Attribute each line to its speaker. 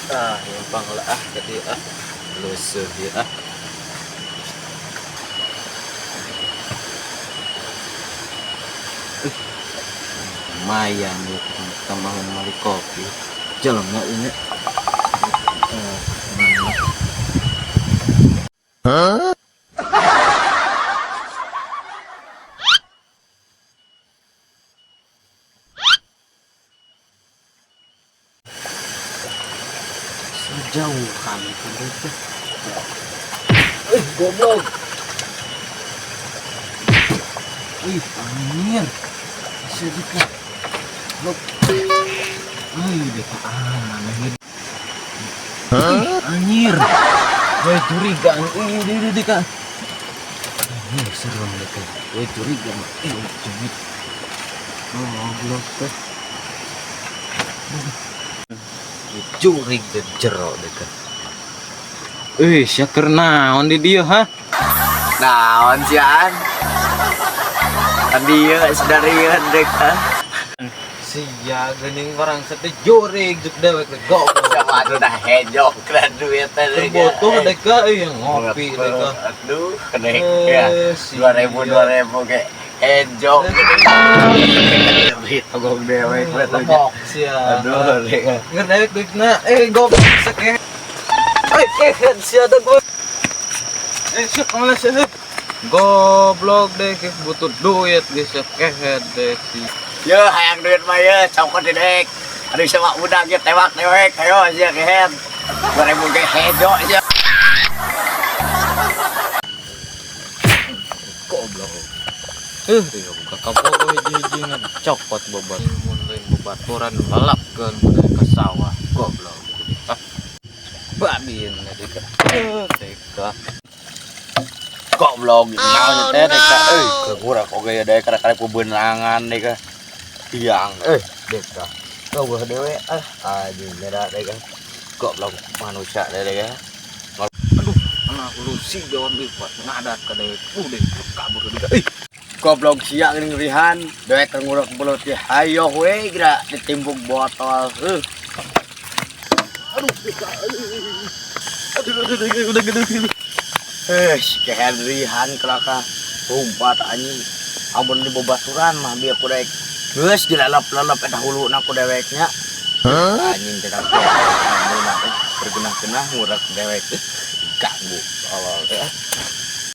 Speaker 1: Ah, nyimpang lah ah ka dieu ah. Leuseut ieu ah. Lumayan ieu tambahan meuli kopi. Jelema ieu nya. Eh, mana? Sejauhan teh. Eh, goblok. Ih, anjir. Sedikit. Goblok. Ih, deka aneh. Ih, anjir. Woi, curiga. Ih, di deka. Ih, serem deka. Woi, curiga. Ih, cemit. Goblok teh. Jurig deh jero deka. Eh, sia keur naon di dieu, ha?
Speaker 2: Naon sian? Tadi ya sedarian dek ah.
Speaker 1: Sia geuning orang sete jurig juk dewek teh goblok.
Speaker 2: Sama atuh dah hejo kena duit teh.
Speaker 1: Terbutuh deka euy ngopi deka.
Speaker 2: Aduh, dek ya.
Speaker 1: Eh, sia.
Speaker 2: 2000 2000 ge hejo. Duit togong dewek we tuh.
Speaker 1: Lemok sia.
Speaker 2: Aduh, dek.
Speaker 1: Nger dewek duitna eh goblok seke. Eh, kehed sia da gua. Eh, sia kemana sia? Goblok deh, butuh duit geus sia kehed deh si.
Speaker 2: Ye hayang duit mah ye cokot di dek. Aduh sama budak ge tewak dewek ayo sia kehed. 2000 ge hejo sia.
Speaker 1: Goblok. Eh, dia buka kabogoh hiji-hiji ngecokot bobat. Mun lain bebaturan lalapkeun ke sawah. Goblok. Ah. Babi deka. Eh, deka.
Speaker 2: Goblok naon teh dek euy kegura oge ya dek karek kubeunangan dek tiang eh dek kau dewe ah anjing beda dek goblok manusia deh dek.
Speaker 1: Aduh, anak lu si jawan lipat ngadat ka dewek. Udah kabur deka. Ih,
Speaker 2: Goblok sia geuning rihan dewek keur ngurek belut ge hayo we geura ditimbuk botol heuh.
Speaker 1: Aduh, deka. Aduh, aduh, aduh, udah gede gede.
Speaker 2: Eh si kehed rihan kelaka lumpat anjing amun di bebaturan mah bieu ku dek geus dilalap-lalap eta huluna ku deweknya anjing teh bergenah-genah ngurek dewek ganggu tolol teh.